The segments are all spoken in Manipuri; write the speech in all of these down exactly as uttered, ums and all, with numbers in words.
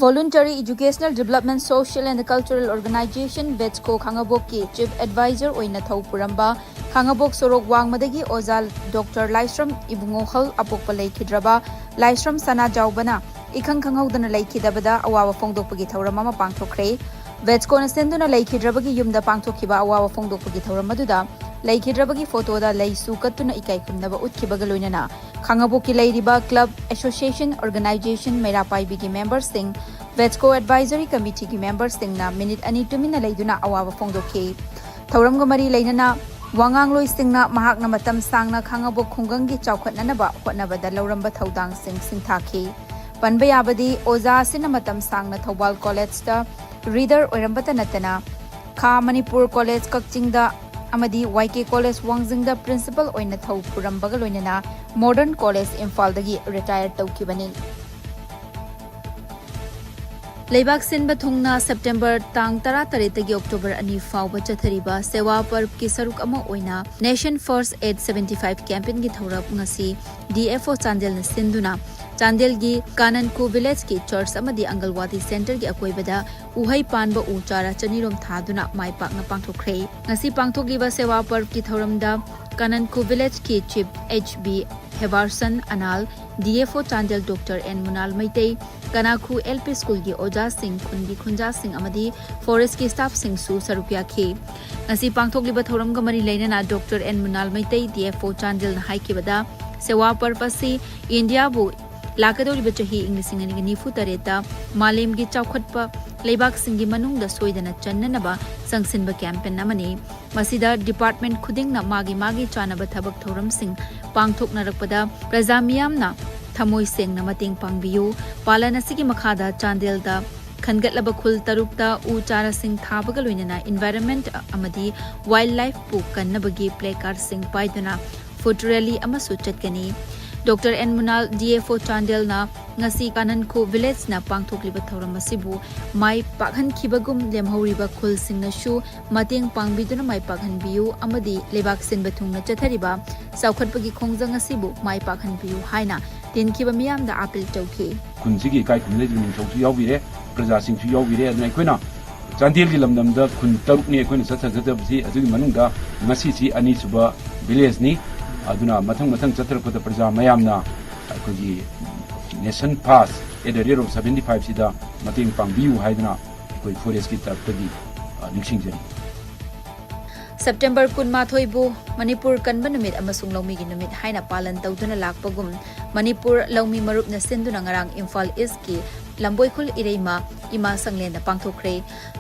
Voluntary Educational Development Social and Cultural Organization, ꯚꯦꯠꯁꯀꯣ ꯈꯥꯉꯕꯣꯛꯀꯤ Chief Advisor ꯑꯣꯏꯅ ꯊꯧ ꯄꯨꯔꯝꯕ ꯈꯥꯉꯕꯣꯛ ꯁꯣꯔꯣꯛ ꯋꯥꯡꯃꯗꯒꯤ ꯑꯣꯖꯥ ꯗꯣꯛꯇꯔ ꯂꯥꯏꯁ꯭ꯔꯝ ꯏꯕꯨꯡꯉꯣꯍꯜ ꯑꯄꯣꯛꯄ ꯂꯩꯈꯤꯗ꯭ꯔꯕ ꯂꯥꯏꯁ꯭ꯔꯝ ꯁꯅꯥꯖꯥꯎꯕꯅ ꯏꯈꯪ ꯈꯪꯍꯧꯗꯅ ꯂꯩꯈꯤꯗꯕꯗ ꯑꯋꯥꯕ ꯐꯣꯡꯗꯣꯛꯄꯒꯤ ꯊꯧꯔꯝ ꯑꯃ ꯄꯥꯡꯊꯣꯛꯈ꯭ꯔꯦ꯫ ꯚꯦꯠꯁꯀꯣꯅ ꯁꯤꯟꯗꯨꯅ ꯂꯩꯈꯤꯗ꯭ꯔꯕꯒꯤ ꯌꯨꯝꯗ ꯄꯥꯡꯊꯣꯛꯈꯤꯕ ꯑꯋꯥꯕ ꯐꯣꯡꯗꯣꯛꯄꯒꯤ ꯊꯧꯔꯝ ꯑꯗꯨꯗ ꯂꯩꯈꯤꯗ꯭ꯔꯕꯒꯤ ꯐꯣꯇꯣꯗ ꯂꯩꯁꯨ ꯀꯠꯇꯨꯅ ꯏꯀꯥꯏ ꯈꯨꯝꯅꯕ ꯎꯠꯈꯤꯕꯒ ꯂꯣꯏꯅꯅ ꯈꯥꯉꯕꯣꯛꯀꯤ ꯂꯩꯔꯤꯕ club, association, organization, ꯃꯩꯔꯥ ꯄꯥꯏꯕꯤꯒꯤ memberꯁꯤꯡ, ꯚꯦꯠꯁꯀꯣ Advisory Committeeꯒꯤ memberꯁꯤꯡꯅ ꯃꯤꯅꯤꯠ ꯑꯅꯤ ꯇꯨꯃꯤꯟꯅ ꯂꯩꯗꯨꯅ ꯑꯋꯥꯕ ꯐꯣꯡꯗꯣꯛꯈꯤ꯫ ꯊꯧꯔꯝꯒ ꯃꯔꯤ ꯂꯩꯅꯅ ꯋꯥꯉꯥꯡꯂꯣꯏꯁꯤꯡꯅ ꯃꯍꯥꯛꯅ ꯃꯇꯝ ꯁꯥꯡꯅ ꯈꯥꯉꯕꯣꯛ ꯈꯨꯡꯒꯪꯒꯤ ꯆꯥꯎꯈꯠꯅꯅꯕ ꯍꯣꯠꯅꯕꯗ ꯂꯧꯔꯝꯕ ꯊꯧꯗꯥꯡꯁꯤꯡ ꯁꯤꯡꯊꯥꯈꯤ꯫ ꯄꯟꯕ ꯌꯥꯕꯗꯤ, ꯑꯣꯖꯥ ꯑꯁꯤꯅ ꯃꯇꯝ ꯁꯥꯡꯅ ꯊꯧꯕꯥꯜ ꯀꯣꯂꯦꯖꯇ reader ꯑꯣꯏꯔꯝꯕꯇ ꯅꯠꯇꯅ, ꯈꯥ ꯃꯅꯤꯄꯨꯔ ꯀꯣꯂꯦꯖ ꯀꯛꯆꯤꯡꯗ ꯑꯃꯗꯤ ꯋꯥꯏ ꯀꯦ ꯀꯣꯂꯦꯖ ꯋꯥꯡꯖꯤꯡꯗ principal ꯑꯣꯏꯅ ꯊꯧ ꯄꯨꯔꯝꯕꯒ ꯂꯣꯏꯅꯅ Modern College ꯏꯝꯐꯥꯜꯗꯒꯤ retire ꯇꯧꯈꯤꯕꯅꯤ꯫ ꯂꯩꯕꯥꯛ ꯁꯤꯟꯕ ꯊꯨꯡꯅ ꯁꯦꯞꯇꯦꯝꯕꯔ ꯇꯥꯡ ꯇꯔꯥꯇꯔꯦꯠꯇꯒꯤ ꯑꯣꯛꯇꯣꯕꯔ ꯑꯅꯤ ꯐꯥꯎꯕ ꯆꯠꯊꯔꯤꯕ ꯁꯦꯋꯥ ꯄꯔꯕꯀꯤ ꯁꯔꯨꯛ ꯑꯃ ꯑꯣꯏꯅ Nation First Eight Seventy Five campaignꯒꯤ ꯊꯧꯔꯝ ꯉꯁꯤ D F O ꯆꯥꯟꯗꯦꯜꯅ ꯁꯤꯟꯗꯨꯅ ꯆꯥꯟꯗꯦꯜꯒꯤ ꯀꯥꯅꯟꯈꯨ villageꯀꯤ church ꯑꯃꯗꯤ ꯑꯪꯒꯜꯋꯥꯗꯤ centreꯒꯤ ꯑꯀꯣꯏꯕꯗ ꯎꯍꯩ ꯄꯥꯟꯕ ꯎ ꯆꯥꯔꯥ ꯆꯅꯤꯔꯣꯝ ꯊꯥꯗꯨꯅ ꯃꯥꯏ ꯄꯥꯛꯅ ꯄꯥꯡꯊꯣꯛꯈ꯭ꯔꯦ꯫ ꯉꯁꯤ ꯄꯥꯡꯊꯣꯛꯂꯤꯕ ꯁꯦꯋꯥ ꯄꯔꯕꯀꯤ ꯊꯧꯔꯝꯗ ꯀꯥꯅꯟꯈꯨ villageꯀꯤ Chief H B Heberson Anal, D F O Chandel doctor N Munal Meitei, Kanakhu L P Schoolꯒꯤ ꯑꯣꯖꯥꯁꯤꯡ, ꯈꯨꯟꯒꯤ ꯈꯨꯟꯖꯥꯁꯤꯡ ꯑꯃꯗꯤ forestꯀꯤ staffꯁꯤꯡꯁꯨ ꯁꯔꯨꯛ ꯌꯥꯈꯤ꯫ ꯉꯁꯤ ꯄꯥꯡꯊꯣꯛꯂꯤꯕ ꯊꯧꯔꯝꯒ ꯃꯔꯤ ꯂꯩꯅꯅ doctor N Munal Meitei, D F O ꯆꯥꯟꯗꯦꯜꯅ ꯍꯥꯏꯈꯤꯕꯗ, ꯁꯦꯋꯥ ꯄꯔꯕ ꯑꯁꯤ ꯏꯟꯗꯤꯌꯥꯕꯨ ꯂꯥꯛꯀꯗꯧꯔꯤꯕ ꯆꯍꯤ ꯏꯪ ꯂꯤꯁꯤꯡ ꯑꯅꯤꯒ ꯅꯤꯐꯨ ꯇꯔꯦꯠꯇ ꯃꯥꯂꯦꯝꯒꯤ ꯆꯥꯎꯈꯠꯄ ꯂꯩꯕꯥꯛꯁꯤꯡꯒꯤ ꯃꯅꯨꯡꯗ ꯁꯣꯏꯗꯅ ꯆꯟꯅꯅꯕ ꯆꯪꯁꯤꯟꯕ campaign ꯑꯃꯅꯤ꯫ ꯃꯁꯤꯗ department ꯈꯨꯗꯤꯡꯅ ꯃꯥꯒꯤ ꯃꯥꯒꯤ ꯆꯥꯅꯕ ꯊꯕꯛ ꯊꯧꯔꯝꯁꯤꯡ ꯄꯥꯡꯊꯣꯛꯅꯔꯛꯄꯗ ꯄ꯭ꯔꯖꯥ ꯃꯤꯌꯥꯝꯅ ꯊꯃꯣꯏ ꯁꯦꯡꯅ ꯃꯇꯦꯡ ꯄꯥꯡꯕꯤꯌꯨ꯫ ꯄꯥꯂꯟ ꯑꯁꯤꯒꯤ ꯃꯈꯥꯗ ꯆꯥꯟꯗꯦꯜꯗ ꯈꯟꯒꯠꯂꯕ ꯈꯨꯜ ꯇꯔꯨꯛꯇ ꯎ ꯆꯥꯔꯥꯁꯤꯡ ꯊꯥꯕꯒ ꯂꯣꯏꯅꯅ environment ꯑꯃꯗꯤ wildlifeꯄꯨ ꯀꯟꯅꯕꯒꯤ placardꯁꯤꯡ ꯄꯥꯏꯗꯨꯅ foot rally ꯑꯃꯁꯨ ꯆꯠꯀꯅꯤ꯫ Doctor N Munal, D F O ꯆꯥꯟꯗꯦꯜꯅ ꯉꯁꯤ ꯀꯥꯅꯟꯈꯨ villageꯅ ꯄꯥꯡꯊꯣꯛꯂꯤꯕ ꯊꯧꯔꯝ ꯑꯁꯤꯕꯨ ꯃꯥꯏ ꯄꯥꯛꯍꯟꯈꯤꯕꯒꯨꯝ ꯂꯦꯝꯍꯧꯔꯤꯕ ꯈꯨꯜꯁꯤꯡꯅꯁꯨ ꯃꯇꯦꯡ ꯄꯥꯡꯕꯤꯗꯨꯅ ꯃꯥꯏ ꯄꯥꯛꯍꯟꯕꯤꯌꯨ ꯑꯃꯗꯤ ꯂꯩꯕꯥꯛ ꯁꯤꯟꯕ ꯊꯨꯡꯅ ꯆꯠꯊꯔꯤꯕ ꯆꯥꯎꯈꯠꯄꯒꯤ ꯈꯣꯡꯖꯪ ꯑꯁꯤꯕꯨ ꯃꯥꯏ ꯄꯥꯛꯍꯟꯕꯤꯌꯨ ꯍꯥꯏꯅ ꯇꯤꯟꯈꯤꯕ ꯃꯤꯌꯥꯝꯗ ꯑꯥꯄꯤꯜ ꯇꯧꯈꯤ꯫ ꯈꯨꯟꯁꯤꯒꯤ ꯏꯀꯥꯏ ꯈꯨꯝꯅꯩ ꯅꯤꯡꯊꯧꯁꯨ ꯌꯥꯎꯕꯤꯔꯦ, ꯄ꯭ꯔꯖꯥꯁꯤꯡꯁꯨ ꯌꯥꯎꯕꯤꯔꯦ꯫ ꯑꯗꯨꯅ ꯑꯩꯈꯣꯏꯅ ꯆꯥꯟꯗꯦꯜꯒꯤ ꯂꯝꯗꯝꯗ ꯈꯨꯟ ꯇꯔꯨꯛꯅꯤ ꯑꯩꯈꯣꯏꯅ ꯆꯠꯊꯖꯗꯕꯁꯤ꯫ ꯑꯗꯨꯒꯤ ꯃꯅꯨꯡꯗ ꯉꯁꯤꯁꯤ ꯑꯅꯤꯁꯨꯕ ꯚꯤꯂꯦꯖꯅꯤ꯫ ꯑꯗꯨꯅ ꯃꯊꯪ ꯃꯊꯪ ꯆꯠꯊꯔꯛꯄꯗ ꯄ꯭ꯔꯖꯥ ꯃꯌꯥꯝꯅ ꯑꯩꯈꯣꯏꯒꯤ Nation Fast at the rate of seventy five ꯁꯤꯗ ꯃꯇꯦꯡ ꯄꯥꯡꯕꯤꯌꯨ ꯍꯥꯏꯗꯅ ꯑꯩꯈꯣꯏ ꯐꯣꯔꯦꯁꯀꯤ ꯇꯔꯞꯇꯒꯤ, ꯑ, ꯅꯤꯡꯁꯤꯡꯖꯔꯤ꯫ ꯁꯦꯞꯇꯦꯝꯕꯔ ꯀꯨꯟꯃꯥꯊꯣꯏꯕꯨ ꯃꯅꯤꯄꯨꯔ ꯀꯟꯕ ꯅꯨꯃꯤꯠ ꯑꯃꯁꯨꯡ ꯂꯧꯃꯤꯒꯤ ꯅꯨꯃꯤꯠ ꯍꯥꯏꯅ ꯄꯥꯂꯟ ꯇꯧꯗꯨꯅ ꯂꯥꯛꯄꯒꯨꯝ, ꯃꯅꯤꯄꯨꯔ ꯂꯧꯃꯤ ꯃꯔꯨꯞꯅ ꯁꯤꯟꯗꯨꯅ ꯉꯔꯥꯡ ꯏꯝꯐꯥꯜ ꯏꯁꯀꯤ ꯂꯝꯕꯣꯏꯈꯨꯜ ꯏꯔꯩꯃ ꯏꯃꯥ ꯁꯪꯂꯦꯟꯗ ꯄꯥꯡꯊꯣꯛꯈ꯭ꯔꯦ꯫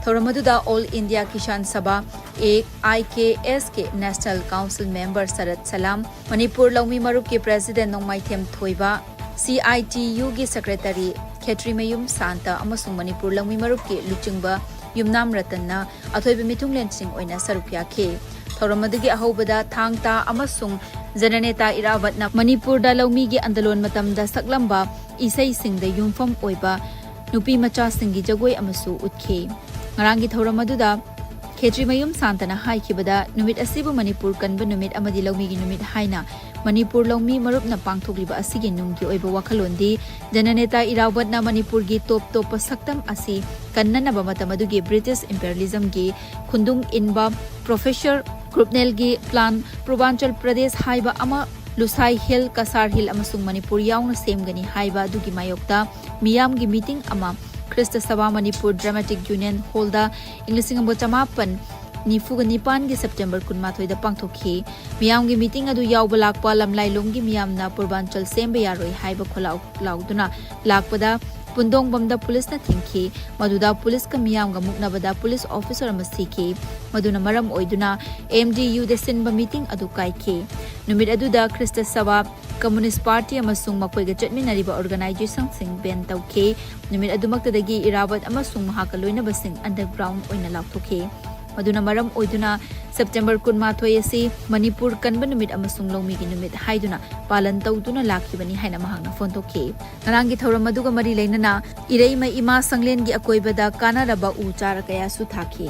ꯊꯧꯔꯝ ꯑꯗꯨꯗ All India Kisan Sabha, A I K S K National Council member ꯁꯔꯠ ꯁꯂꯥꯝ, ꯃꯅꯤꯄꯨꯔ ꯂꯧꯃꯤ ꯃꯔꯨꯞꯀꯤ president ꯅꯣꯡꯃꯥꯏꯊꯦꯝ ꯊꯣꯏꯕ, C I T U ꯒꯤ secretary ꯈꯦꯇ꯭ꯔꯤꯃꯌꯨꯝ ꯁꯥꯟꯇ ꯑꯃꯁꯨꯡ ꯃꯅꯤꯄꯨꯔ ꯂꯧꯃꯤ ꯃꯔꯨꯞꯀꯤ ꯂꯨꯆꯤꯡꯕ ꯌꯨꯝꯅꯥꯝ ꯔꯇꯟꯅ ꯑꯊꯣꯏꯕ ꯃꯤꯊꯨꯡꯂꯦꯟꯁꯤꯡ ꯑꯣꯏꯅ ꯁꯔꯨꯛ ꯌꯥꯈꯤ꯫ ꯊꯧꯔꯝ ꯑꯗꯨꯒꯤ ꯑꯍꯧꯕꯗ ꯊꯥꯡ ꯇꯥ ꯑꯃꯁꯨꯡ ꯖꯅꯅꯦꯇꯥ ꯏꯔꯥꯕꯠꯅ ꯃꯅꯤꯄꯨꯔꯗ ꯂꯧꯃꯤꯒꯤ ꯑꯟꯗꯂꯣꯟ ꯃꯇꯝꯗ ꯁꯛꯂꯝꯕ ꯏꯁꯩꯁꯤꯡꯗ ꯌꯨꯝꯐꯝ ꯑꯣꯏꯕ ꯅꯨꯄꯤ ꯃꯆꯥꯁꯤꯡꯒꯤ ꯖꯒꯣꯏ ꯑꯃꯁꯨ ꯎꯠꯈꯤ꯫ ꯉꯔꯥꯡꯒꯤ ꯊꯧꯔꯝ ꯑꯗꯨꯗ ꯈꯦꯇ꯭ꯔꯤꯃꯌꯨꯝ ꯁꯥꯟꯇꯅ ꯍꯥꯏꯈꯤꯕꯗ, ꯅꯨꯃꯤꯠ ꯑꯁꯤꯕꯨ ꯃꯅꯤꯄꯨꯔ ꯀꯟꯕ ꯅꯨꯃꯤꯠ ꯑꯃꯗꯤ ꯂꯧꯃꯤꯒꯤ ꯅꯨꯃꯤꯠ ꯍꯥꯏꯅ ꯃꯅꯤꯄꯨꯔ ꯂꯧꯃꯤ ꯃꯔꯨꯞꯅ ꯄꯥꯡꯊꯣꯛꯂꯤꯕ ꯑꯁꯤꯒꯤ ꯅꯨꯡꯒꯤ ꯑꯣꯏꯕ ꯋꯥꯈꯜꯂꯣꯟꯗꯤ ꯖꯅꯅꯦꯇꯥ ꯏꯔꯥꯕꯠꯅ ꯃꯅꯤꯄꯨꯔꯒꯤ ꯇꯣꯞ ꯇꯣꯞꯄ ꯁꯛꯇꯝ ꯑꯁꯤ ꯀꯟꯅꯅꯕ ꯃꯇꯝ ꯑꯗꯨꯒꯤ ꯕ꯭ꯔꯤꯇꯤꯁ imperialism ꯒꯤ ꯈꯨꯟꯗꯨꯡ ꯏꯟꯕ ꯄ꯭ꯔꯣꯐꯦꯁꯔ ꯀ꯭ꯔꯨꯞꯅꯦꯜꯒꯤ plan ꯄꯨꯔꯕꯥꯟꯆꯜ ꯄ꯭ꯔꯗꯦꯁ ꯍꯥꯏꯕ ꯑꯃ, ꯂꯨꯁꯥꯏ ꯍꯤꯜ, ꯀꯁꯥꯔ ꯍꯤꯜ ꯑꯃꯁꯨꯡ ꯃꯅꯤꯄꯨꯔ ꯌꯥꯎꯅ ꯁꯦꯝꯒꯅꯤ ꯍꯥꯏꯕ ꯑꯗꯨꯒꯤ ꯃꯥꯌꯣꯛꯇ ꯃꯤꯌꯥꯝꯒꯤ meeting ꯑꯃ ꯈ꯭ꯔꯤꯁꯇ ꯁꯚꯥ ꯃꯅꯤꯄꯨꯔ Dramatic Union hall ꯗ ꯏꯪ ꯂꯤꯁꯤꯡ ꯑꯃꯒ ꯆꯃꯥꯄꯟ ꯅꯤꯐꯨꯒ ꯅꯤꯄꯥꯟꯒꯤ ꯁꯦꯞꯇꯦꯝꯕꯔ ꯀꯨꯟꯃꯥꯊꯣꯏꯗ ꯄꯥꯡꯊꯣꯛꯈꯤ꯫ ꯃꯤꯌꯥꯝꯒꯤ meeting ꯑꯗꯨ ꯌꯥꯎꯕ ꯂꯥꯛꯄ ꯂꯝꯂꯥꯏꯂꯣꯡꯒꯤ ꯃꯤꯌꯥꯝꯅ ꯄꯨꯔꯕꯥꯟꯆꯜ ꯁꯦꯝꯕ ꯌꯥꯔꯣꯏ ꯍꯥꯏꯕ ꯈꯣꯜꯂꯥꯎ ꯂꯥꯎꯗꯨꯅ ꯂꯥꯛꯄꯗ ꯄꯨꯟꯗꯣꯡꯕꯝꯗ ꯄꯨꯂꯤꯁꯅ ꯊꯤꯡꯈꯤ꯫ ꯃꯗꯨꯗ ꯄꯨꯂꯤꯁꯀ ꯃꯤꯌꯥꯝꯒ ꯃꯨꯛꯅꯕꯗ ꯄꯨꯂꯤꯁ officer ꯑꯃ ꯁꯤꯈꯤ꯫ ꯃꯗꯨꯅ ꯃꯔꯝ ꯑꯣꯏꯗꯨꯅ M D U ꯗ ꯁꯤꯟꯕ meeting ꯑꯗꯨ ꯀꯥꯏꯈꯤ꯫ ꯅꯨꯃꯤꯠ ꯑꯗꯨꯗ ꯈ꯭ꯔꯤꯁꯇ ꯁꯚꯥ, Communist Party ꯑꯃꯁꯨꯡ ꯃꯈꯣꯏꯒ ꯆꯠꯃꯤꯟꯅꯔꯤꯕ organization ꯁꯤꯡ ban ꯇꯧꯈꯤ꯫ ꯅꯨꯃꯤꯠ ꯑꯗꯨꯃꯛꯇꯗꯒꯤ ꯏꯔꯥꯕꯠ ꯑꯃꯁꯨꯡ ꯃꯍꯥꯛꯀ ꯂꯣꯏꯅꯕꯁꯤꯡ underground ꯑꯣꯏꯅ ꯂꯥꯎꯊꯣꯛꯈꯤ꯫ ꯃꯗꯨꯅ ꯃꯔꯝ ꯑꯣꯏꯗꯨꯅ ꯁꯦꯞꯇꯦꯝꯕꯔ ꯀꯨꯟꯃꯥꯊꯣꯏ ꯑꯁꯤ ꯃꯅꯤꯄꯨꯔ ꯀꯟꯕ ꯅꯨꯃꯤꯠ ꯑꯃꯁꯨꯡ ꯂꯧꯃꯤꯒꯤ ꯅꯨꯃꯤꯠ ꯍꯥꯏꯗꯨꯅ ꯄꯥꯂꯟ ꯇꯧꯗꯨꯅ ꯂꯥꯛꯈꯤꯕꯅꯤ ꯍꯥꯏꯅ ꯃꯍꯥꯛꯅ ꯐꯣꯡꯗꯣꯛꯈꯤ꯫ ꯉꯔꯥꯡꯒꯤ ꯊꯧꯔꯝ ꯑꯗꯨꯒ ꯃꯔꯤ ꯂꯩꯅꯅ ꯏꯔꯩꯃ ꯏꯃꯥ ꯁꯪꯂꯦꯟꯒꯤ ꯑꯀꯣꯏꯕꯗ ꯀꯥꯟꯅꯔꯕ ꯎ ꯆꯥꯔ ꯀꯌꯥꯁꯨ ꯊꯥꯈꯤ꯫